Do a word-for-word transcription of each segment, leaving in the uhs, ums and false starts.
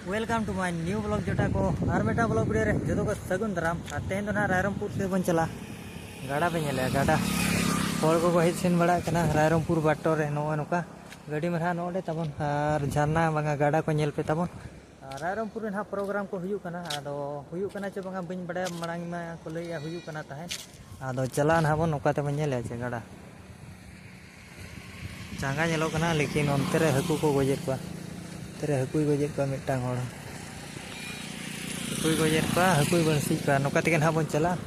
Welcome to my new vlog ᱡᱚᱴᱟ ᱠᱚ, ᱟᱨ ᱢᱤᱫᱴᱟᱝ vlog video ᱨᱮ ᱡᱚᱛᱚ ᱠᱚ ᱥᱟᱹᱜᱩᱱ ᱫᱟᱨᱟᱢ᱾ ᱟᱨ ᱛᱮᱦᱮᱧ ᱫᱚ ᱱᱟᱦᱟᱜ ᱨᱟᱭᱨᱚᱝᱯᱩᱨ ᱥᱮᱫ ᱵᱚᱱ ᱪᱟᱞᱟᱜᱼᱟ᱾ ᱜᱟᱰᱟ ᱯᱮ ᱧᱮᱞᱮᱜᱼᱟ, ᱜᱟᱰᱟ᱾ ᱦᱚᱲ ᱠᱚᱠᱚ ᱦᱮᱡ ᱥᱮᱱ ᱵᱟᱲᱟᱜ ᱠᱟᱱᱟ ᱨᱟᱭᱨᱚᱝᱯᱩᱨ ᱵᱟᱴᱚ ᱨᱮ᱾ ᱱᱚᱜᱼᱚᱭ ᱱᱚᱝᱠᱟ ᱜᱟᱹᱰᱤ ᱢᱟ ᱱᱟᱦᱟᱜ ᱱᱚᱰᱮ ᱛᱟᱵᱚᱱ, ᱟᱨ ᱡᱷᱟᱨᱱᱟ ᱵᱟᱝᱟ ᱜᱟᱰᱟ ᱠᱚ ᱧᱮᱞ ᱯᱮ ᱛᱟᱵᱚᱱ᱾ ᱟᱨ ᱨᱟᱭᱨᱚᱝᱯᱩᱨ ᱨᱮ ᱱᱟᱦᱟᱜ program ᱠᱚ ᱦᱩᱭᱩᱜ ᱠᱟᱱᱟ, ᱟᱫᱚ ᱦᱩᱭᱩᱜ ᱠᱟᱱᱟ ᱪᱮ ᱵᱟᱝᱟ ᱵᱟᱹᱧ ᱵᱟᱰᱟᱭᱟ, ᱢᱟᱲᱟᱝ ᱢᱟ ᱠᱚ ᱞᱟᱹᱭᱮᱜᱼᱟ ᱦᱩᱭᱩᱜ ᱠᱟᱱᱟ ᱛᱟᱦᱮᱸᱫ᱾ ᱟᱫᱚ ᱪᱟᱞᱟᱜᱼᱟ ᱱᱟᱦᱟᱜ ᱵᱚᱱ, ᱱᱚᱝᱠᱟ ᱛᱮᱵᱚᱱ ᱧᱮᱞᱮᱜᱼᱟ ᱪᱮ ᱜᱟᱰᱟ᱾ ᱪᱟᱸᱜᱟ ᱧᱮᱞᱚᱜ ᱠᱟᱱᱟ, ᱞᱮᱠᱤᱱ ᱚᱱᱛᱮ ᱨᱮ ᱦᱟᱹᱠᱩ ᱠᱚ ᱜᱚᱡᱮᱫ ᱠᱚᱣᱟ᱾ ᱚᱱᱛᱮ ᱨᱮ ᱦᱟᱹᱠᱩᱭ ᱜᱚᱡᱮᱫ ᱠᱚᱣᱟ ᱢᱤᱫᱴᱟᱝ ᱦᱚᱲ᱾ ᱦᱟᱹᱠᱩᱭ ᱜᱚᱡᱮᱫ ᱠᱚᱣᱟ, ᱦᱟᱹᱠᱩᱭ ᱵᱟᱹᱲᱥᱤᱭᱮᱫ ᱠᱚᱣᱟ᱾ ᱱᱚᱝᱠᱟ ᱛᱮᱜᱮ ᱱᱟᱦᱟᱜ ᱵᱚᱱ ᱪᱟᱞᱟᱜᱼᱟ᱾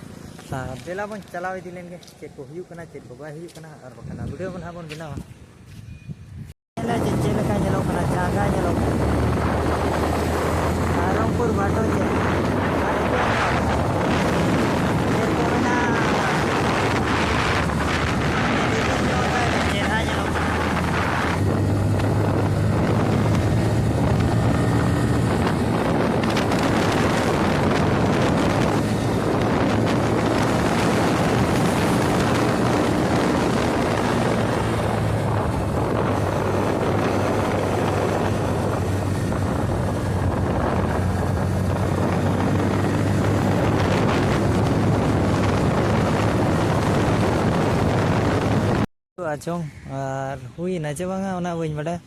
ᱟᱨ ᱫᱮᱞᱟ ᱵᱚᱱ ᱪᱟᱞᱟᱣ ᱤᱫᱤ ᱞᱮᱱ ᱜᱮ, ᱪᱮᱫ ᱠᱚ ᱦᱩᱭᱩᱜ ᱠᱟᱱᱟ, ᱪᱮᱫ ᱠᱚ ᱵᱟᱭ ᱦᱩᱭᱩᱜ ᱠᱟᱱᱟ, ᱟᱨ ᱵᱟᱠᱷᱟᱱ ᱵᱷᱤᱰᱤᱭᱳ ᱵᱚᱱ ᱱᱟᱦᱟᱜ ᱵᱚᱱ ᱵᱮᱱᱟᱣᱟ᱾ ᱧᱮᱞᱟ ᱡᱮ ᱪᱮᱫ ᱞᱮᱠᱟ ᱧᱮᱞᱚᱜ ᱠᱟᱱᱟ, ᱪᱟᱸᱜᱟ ᱧᱮᱞᱚᱜ ᱠᱟᱱᱟ᱾ ᱨᱟᱭᱨᱚᱝᱯᱩᱨ ᱵᱟᱴᱚ ᱪᱮᱫ? ᱪᱮᱫ ᱠᱚ ᱢᱮᱱᱟ? ᱪᱮᱦᱨᱟ ᱧᱮᱞᱚᱜ ᱠᱟᱱᱟ᱾ ᱟᱪᱚᱝ, ᱟᱨ ᱦᱩᱭᱱᱟ ᱪᱮ ᱵᱟᱝᱟ ᱚᱱᱟ ᱵᱟᱹᱧ ᱵᱟᱰᱟᱭᱟ᱾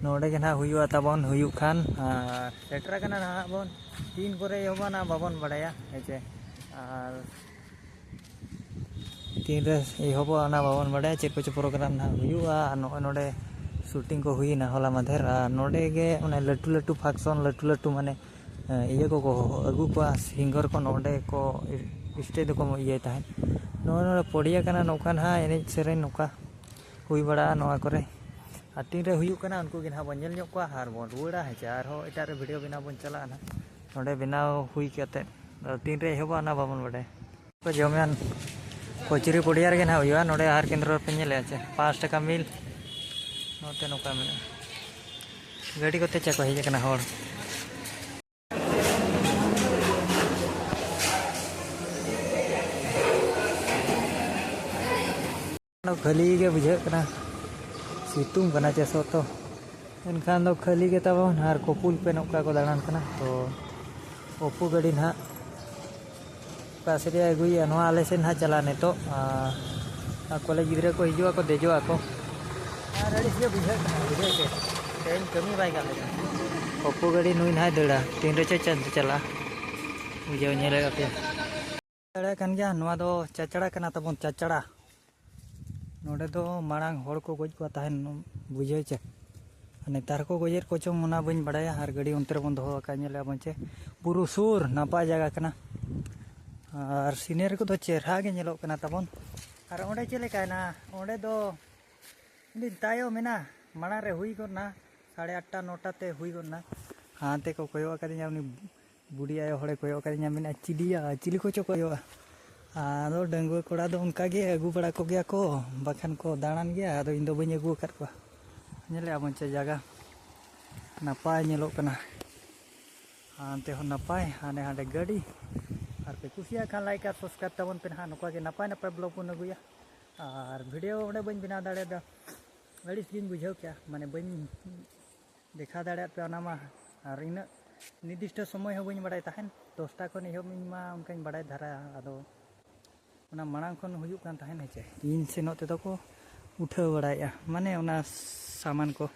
ᱱᱚᱰᱮ ᱜᱮ ᱱᱟᱦᱟᱜ ᱦᱩᱭᱩᱜᱼᱟ ᱛᱟᱵᱚᱱ, ᱦᱩᱭᱩᱜ ᱠᱷᱟᱱ᱾ ᱟᱨ ᱥᱮᱴᱮᱨ ᱟᱠᱟᱱᱟ ᱱᱟᱦᱟᱜ ᱵᱚᱱ, ᱛᱤᱱ ᱠᱚᱨᱮ ᱮᱦᱚᱵᱟ ᱚᱱᱟ ᱵᱟᱵᱚᱱ ᱵᱟᱰᱟᱭᱟ, ᱦᱮᱸ ᱪᱮ? ᱟᱨ ᱛᱤᱱᱨᱮ ᱮᱦᱚᱵᱚᱜᱼᱟ ᱚᱱᱟ ᱵᱟᱵᱚᱱ ᱵᱟᱰᱟᱭᱟ, ᱪᱮᱫ ᱠᱚᱪᱚ program ᱱᱟᱦᱟᱜ ᱦᱩᱭᱩᱜᱼᱟ᱾ ᱟᱨ ᱱᱚᱜᱼᱚᱭ ᱱᱚᱰᱮ shooting ᱠᱚ ᱦᱩᱭᱱᱟ ᱦᱚᱞᱟ ᱢᱟᱫᱷᱮᱨ, ᱟᱨ ᱱᱚᱰᱮ ᱜᱮ ᱚᱱᱮ ᱞᱟᱹᱴᱩ ᱞᱟᱹᱴᱩ function, ᱞᱟᱹᱴᱩ ᱞᱟᱹᱴᱩ ᱢᱟᱱᱮ, ᱮᱸ, ᱤᱭᱟᱹ ᱠᱚᱠᱚ ᱟᱹᱜᱩ ᱠᱚᱣᱟ, singer ᱠᱚ ᱱᱚᱰᱮ ᱠᱚ stage ᱫᱚᱠᱚ ᱤᱭᱟᱹᱭ ᱛᱟᱦᱮᱸᱫ᱾ ᱱᱚᱜᱼᱚᱭ ᱱᱚᱰᱮ ᱯᱚᱰᱤᱭᱟ ᱠᱟᱱᱟ, ᱱᱚᱝᱠᱟ ᱱᱟᱦᱟᱜ ᱮᱱᱮᱡ ᱥᱮᱨᱮᱧ ᱱᱚᱝᱠᱟ ᱦᱩᱭ ᱵᱟᱲᱟᱜᱼᱟ ᱱᱚᱣᱟ ᱠᱚᱨᱮ᱾ ᱟᱨ ᱛᱤᱱᱨᱮ ᱦᱩᱭᱩᱜ ᱠᱟᱱᱟ ᱩᱱᱠᱩ ᱜᱮ ᱱᱟᱦᱟᱜ ᱵᱚᱱ ᱧᱮᱞ ᱧᱚᱜ ᱠᱚᱣᱟ ᱟᱨ ᱵᱚᱱ ᱨᱩᱣᱟᱹᱲᱟ, ᱦᱮᱸ ᱪᱮ? ᱟᱨᱦᱚᱸ ᱮᱴᱟᱜ ᱨᱮ ᱵᱷᱤᱰᱤᱭᱳ ᱵᱮᱱᱟᱣ ᱵᱚᱱ ᱪᱟᱞᱟᱜᱼᱟ ᱱᱟᱦᱟᱜ᱾ ᱱᱚᱰᱮ ᱵᱮᱱᱟᱣ ᱦᱩᱭ ᱠᱟᱛᱮᱫ ᱟᱫᱚ ᱛᱤᱱᱨᱮ ᱮᱦᱚᱵᱚᱜᱼᱟ ᱚᱱᱟ ᱵᱟᱵᱚᱱ ᱵᱟᱰᱟᱭᱟ᱾ ᱠᱚ ᱡᱚᱢᱮᱜᱼᱟ ᱠᱚᱪᱩᱨᱤ ᱯᱚᱰᱤᱭᱟ ᱨᱮᱜᱮ ᱱᱟᱦᱟᱜ ᱦᱩᱭᱩᱜᱼᱟ᱾ ᱱᱚᱰᱮ ᱟᱦᱟᱨ ᱠᱮᱱᱫᱨᱚ ᱨᱮᱯᱮ ᱧᱮᱞᱮᱜᱼᱟ ᱪᱮ, ᱯᱟᱸᱪ ᱴᱟᱠᱟ meal᱾ ᱱᱚᱛᱮ ᱱᱚᱝᱠᱟ ᱢᱮᱱᱟᱜᱼᱟ, ᱜᱟᱹᱰᱤ ᱠᱚᱛᱮ ᱪᱮ ᱠᱚ ᱦᱮᱡ ᱟᱠᱟᱱᱟ ᱦᱚᱲ᱾ ᱠᱷᱟᱹᱞᱤ ᱜᱮ ᱵᱩᱡᱷᱟᱹᱜ ᱠᱟᱱᱟ, ᱥᱤᱛᱩᱝ ᱠᱟᱱᱟ ᱪᱮ ᱥᱚᱠᱛᱚ᱾ ᱮᱱᱠᱷᱟᱱ ᱫᱚ ᱠᱷᱟᱹᱞᱤ ᱜᱮ ᱛᱟᱵᱚᱱ ᱟᱨ ᱠᱚᱯᱩᱞ ᱯᱮ ᱱᱚᱝᱠᱟ ᱠᱚ ᱫᱟᱬᱟᱱ ᱠᱟᱱᱟ᱾ ᱛᱚ ᱚᱯᱩ ᱜᱟᱹᱰᱤ ᱱᱟᱦᱟᱜ ᱚᱠᱟ ᱥᱮᱫ ᱮ ᱟᱹᱜᱩᱭᱮᱫᱼᱟ, ᱱᱚᱣᱟ ᱟᱞᱮ ᱥᱮᱫ ᱱᱟᱦᱟᱜ ᱪᱟᱞᱟᱜᱼᱟ ᱱᱤᱛᱚᱜ᱾ ᱟᱨ ᱟᱨ ᱠᱚᱞᱮᱡᱽ ᱜᱤᱫᱽᱨᱟᱹ ᱠᱚ ᱦᱤᱡᱩᱜ ᱟᱠᱚ, ᱫᱮᱡᱚᱜ ᱟᱠᱚ᱾ ᱟᱨ ᱟᱹᱲᱤᱥ ᱜᱮ ᱵᱩᱡᱷᱟᱹᱜ ᱠᱟᱱᱟ, ᱵᱩᱡᱷᱟᱹᱣ ᱪᱮ? ᱛᱮᱦᱮᱧ ᱠᱟᱹᱢᱤ ᱵᱟᱭ ᱜᱟᱱ ᱞᱮᱫᱟ᱾ ᱚᱯᱩ ᱜᱟᱹᱰᱤ ᱱᱩᱭ ᱱᱟᱦᱟᱜ ᱫᱟᱹᱲᱟ, ᱛᱤᱱ ᱨᱮᱪᱚ ᱪᱟᱸᱫ ᱪᱟᱞᱟᱜᱼᱟ, ᱵᱩᱡᱷᱟᱹᱣ ᱧᱮᱞᱮᱫ ᱟᱯᱮ᱾ ᱫᱟᱲᱮᱭᱟᱜ ᱠᱟᱱ ᱜᱮᱭᱟ, ᱱᱚᱣᱟ ᱫᱚ ᱪᱟᱪᱲᱟ ᱠᱟᱱᱟ ᱛᱟᱵᱚᱱ, ᱪᱟᱪᱲᱟ᱾ ᱱᱚᱰᱮ ᱫᱚ ᱢᱟᱲᱟᱝ ᱦᱚᱲ ᱠᱚ ᱜᱚᱡ ᱠᱚᱣᱟ ᱛᱟᱦᱮᱱ, ᱵᱩᱡᱷᱟᱹᱣ ᱪᱮ? ᱟᱨ ᱱᱮᱛᱟᱨ ᱠᱚ ᱜᱚᱡᱮᱫ ᱠᱚ ᱪᱚᱝ, ᱚᱱᱟ ᱵᱟᱹᱧ ᱵᱟᱲᱟᱭᱟ᱾ ᱟᱨ ᱜᱟᱹᱰᱤ ᱚᱱᱛᱮ ᱨᱮᱵᱚᱱ ᱫᱚᱦᱚ ᱟᱠᱟᱫ, ᱧᱮᱞᱮᱫ ᱟᱵᱚᱱ ᱪᱮ ᱵᱩᱨᱩ ᱥᱩᱨ ᱱᱟᱯᱟᱭ ᱡᱟᱭᱜᱟ ᱠᱟᱱᱟ᱾ ᱟᱨ ᱥᱤᱱᱮᱨᱤ ᱠᱚᱫᱚ ᱪᱮᱦᱨᱟ ᱜᱮ ᱧᱮᱞᱚᱜ ᱠᱟᱱᱟ ᱛᱟᱵᱚᱱ᱾ ᱟᱨ ᱚᱸᱰᱮ ᱪᱮᱫ ᱞᱮᱠᱟᱭᱮᱱᱟ? ᱚᱸᱰᱮ ᱫᱚ ᱤᱧ ᱛᱟᱭᱚᱢ ᱮᱱᱟ, ᱢᱟᱲᱟᱝ ᱨᱮ ᱦᱩᱭ ᱜᱚᱫ ᱱᱟ, ᱥᱟᱲᱮ ᱟᱴᱴᱟ ᱱᱚᱴᱟ ᱛᱮ ᱦᱩᱭ ᱜᱚᱫ ᱱᱟ᱾ ᱦᱟᱱᱛᱮ ᱠᱚ ᱠᱚᱭᱚᱜ ᱟᱠᱟᱫᱤᱧᱟ, ᱩᱱᱤ ᱵᱩᱰᱷᱤ ᱟᱭᱳ ᱦᱚᱲᱮ ᱠᱚᱭᱚᱜ ᱟᱠᱟᱫᱤᱧᱟ, ᱢᱮᱱᱟ, "ᱪᱤᱞᱤᱭᱟ, ᱪᱤᱞᱤ ᱠᱚᱪᱚ ᱠᱚᱭᱚᱜᱼᱟ?" ᱟᱫᱚ ᱰᱟᱺᱜᱩᱣᱟᱹ ᱠᱚᱲᱟ ᱫᱚ ᱚᱱᱠᱟ ᱜᱮ ᱟᱹᱜᱩ ᱵᱟᱲᱟ ᱠᱚᱜᱮᱭᱟ ᱠᱚ, ᱵᱟᱠᱷᱟᱱ ᱠᱚ ᱫᱟᱬᱟᱱ ᱜᱮᱭᱟ᱾ ᱟᱫᱚ ᱤᱧ ᱫᱚ ᱵᱟᱹᱧ ᱟᱹᱜᱩ ᱟᱠᱟᱫ ᱠᱚᱣᱟ᱾ ᱧᱮᱞᱮᱫᱼᱟ ᱵᱚᱱ ᱪᱮ ᱡᱟᱭᱜᱟ ᱱᱟᱯᱟᱭ ᱧᱮᱞᱚᱜ ᱠᱟᱱᱟ, ᱦᱟᱱᱛᱮ ᱦᱚᱸ ᱱᱟᱯᱟᱭ, ᱦᱟᱸᱰᱮ ᱦᱟᱸᱰᱮ ᱜᱟᱹᱰᱤ᱾ ᱟᱨ ᱯᱮ ᱠᱩᱥᱤᱭᱟᱜ ᱠᱷᱟᱱ like ᱟᱨ subscribe ᱛᱟᱵᱚᱱ ᱯᱮ ᱱᱟᱦᱟᱜ, ᱱᱚᱝᱠᱟ ᱜᱮ ᱱᱟᱯᱟᱭ ᱱᱟᱯᱟᱭ vlog ᱵᱚᱱ ᱟᱹᱜᱩᱭᱟ᱾ ᱟᱨ video ᱚᱸᱰᱮ ᱵᱟᱹᱧ ᱵᱮᱱᱟᱣ ᱫᱟᱲᱮᱭᱟᱫᱟ, ᱟᱹᱲᱤᱥ ᱜᱤᱧ ᱵᱩᱡᱷᱟᱹᱣ ᱠᱮᱜᱼᱟ, ᱢᱟᱱᱮ ᱵᱟᱹᱧ ᱫᱮᱠᱷᱟᱣ ᱫᱟᱲᱮᱭᱟᱫ ᱯᱮᱭᱟ ᱚᱱᱟ ᱢᱟ᱾ ᱟᱨ ᱤᱱᱟᱹᱜ ᱱᱤᱨᱫᱤᱥᱴᱚ ᱥᱚᱢᱚᱭ ᱦᱚᱸ ᱵᱟᱹᱧ ᱵᱟᱲᱟᱭ ᱛᱟᱦᱮᱱ, ᱫᱚᱥᱴᱟ ᱠᱷᱚᱱ ᱮᱦᱚᱵ ᱤᱧ ᱢᱟ ᱚᱱᱠᱟᱧ ᱵᱟᱲᱟᱭ ᱫᱷᱟᱨᱟ᱾ ᱟᱫᱚ ᱚᱱᱟ ᱢᱟᱲᱟᱝ ᱠᱷᱚᱱ ᱦᱩᱭᱩᱜ ᱠᱟᱱ ᱛᱟᱦᱮᱱ ᱦᱮᱸ ᱪᱮ, ᱤᱧ ᱥᱮᱱᱚᱜ ᱛᱮᱫᱚ ᱠᱚ ᱩᱴᱷᱟᱹᱣ ᱵᱟᱲᱟᱭᱮᱫᱼᱟ, ᱢᱟᱱᱮ ᱚᱱᱟ ᱥᱟᱢᱟᱱ ᱠᱚ᱾